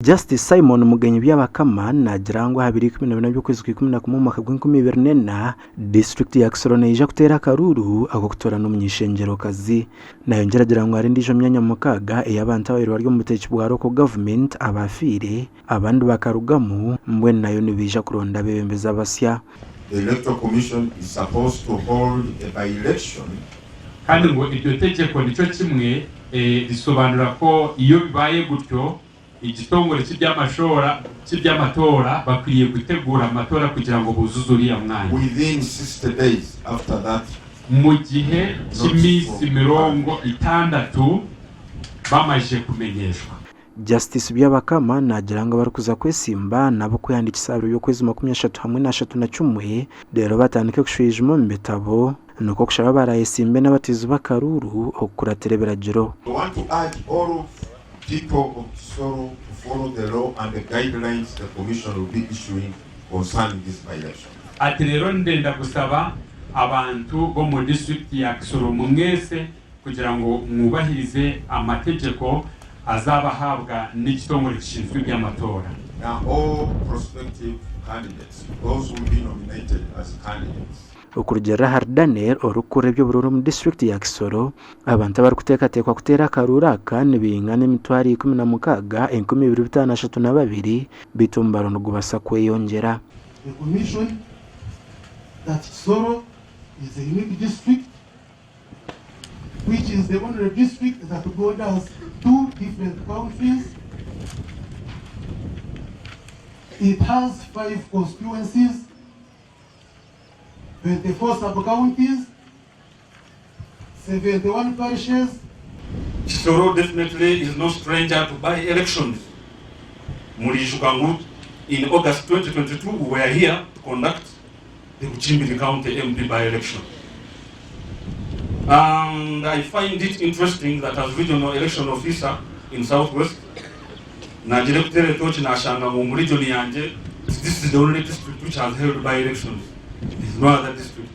Justice Simon Mugenyi Byabakama naagira ngu aha biro 14 by'okwezi kwa 11 omwaka gw'enkumi ibiri n'ena, disiturikiti ya Kisoro neija kuteera akaruuru ak'okutoorana omuny'eishengyerokazi. Nayongyera agira ngu hariho endiijo myanya mukaaga ey'abantu ababaire bari omu butegyeki bwa Local Government abaafiire, abandi bakarugamu, mbwenu nayo nibaija kuronda abeebembezi abasya. The Electoral Commission is supposed to hold a by-election. Kandi ngu iryo tegeko nikyo kimwe risobanura ko iyo bibaye gutyo igitongore ky'iby'amashora ky'iby'amatora bakwiye gutegura amatora kugira ngo buzuze uriya mwanya. Within 60 days after that Mu gihe cy'iminsi 60 bamaze kumenyeshwa. Justice Byabakama naagira ngu abarikuza kwesimba n'ab'okwehandiikisa aha biro by'okwezi 31 reero batandike kushwijuma omu bitabo nikwo kushaba abaraayesimbe n'abateezi b'akaruuru okukuratira ebiragiro. We want to urge all of people of Kisoro to follow the law and the guidelines the commission will be issuing concerning this by-election. Ati reero ndenda kusaba abantu b'omu disiturikiti ya Kisoro mwese kugira ngu mwubahirize amategeko azabahabwa n'ekitongore kishinzwe eby'amatora. Now all prospective candidates, those who will be nominated as candidates. Okurugiirira ahari Daniel orikukurira eby'oburuuru omu disiturikiti ya Kisoro, abantu abarikuteekateekwa kuteera akaruuru aka nibaingana 162 532 beitu omubaro nigubaasa kweyongyera. The commission that Kisoro is a unique district which is the only district that borders two different countries. It has 5 constituencies, 24 sub-counties, 71 parishes. Kisoro definitely is no stranger to by-elections. Muriijuka ngu in August 2022 we were here to conduct the Bukimbiri County MP by-election. And I find it interesting that as regional election officer in South West, nagire kuteera etoki nashanga ngu omu region yangye this is the only district which has held by-elections. There is no other district.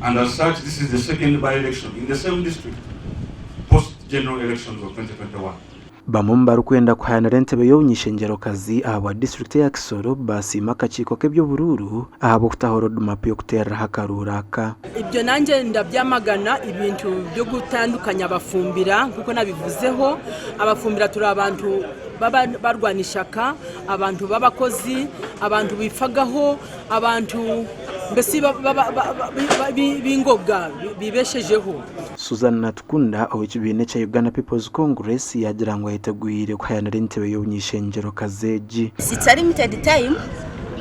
And as such, this is the second by-election in the same district post general elections of 2021. Bamwe omu barikwenda kuhayanira entebe y'obuny'eishengyerokazi ahabwa disiturikiti eya Kisoro baasiima akakiiko k'eby'oburuuru ahabw'okutaho roadmap y'okuteereraho akaruuru aka. Ibyo nangye ndabyamagana ebintu by'okutandukanya abafumbira nk'oku nabivuzeho, abafumbira turi abantu barwana ishaka, abantu b'abakozi, abantu bifagaho, abantu mbese b'ingoga bibeshejeho. Susan Natukunda ow'ekibiina ekya Uganda People's Congress yaagira ngu ayetegwire kuhayanira entebe y'obuny'eishengyero-kazi egi. It's a limited time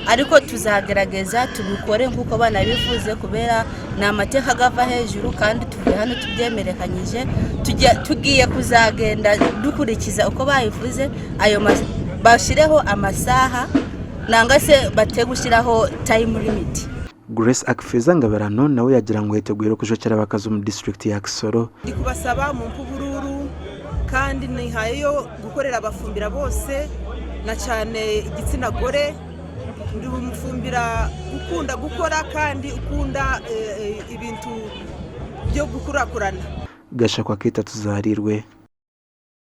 ariko tuzagerageza tubikore nkuko banabivuze kubera ni amateeka agava hejuru kandi tuvuye hano tubyemerekanyije tugiye kuzagenda dukurikiza uko babivuze ayo bashyireho amasaha nangwa se bate gushyiraho time limit. Grace Akifeza Ngabirano nawe yaagira ngu ayetegwire kujwekyera abakazi omu disiturikiti ya Kisoro. Ndikubasaba mumpe oburuuru kandi nihayo gukorera abafumbira bose na cyane igitsina gore. Ndi omufumbira ukunda gukora kandi ukunda ebintu by'ogukurakurana. Gashakwa Keita Tuzarirwe.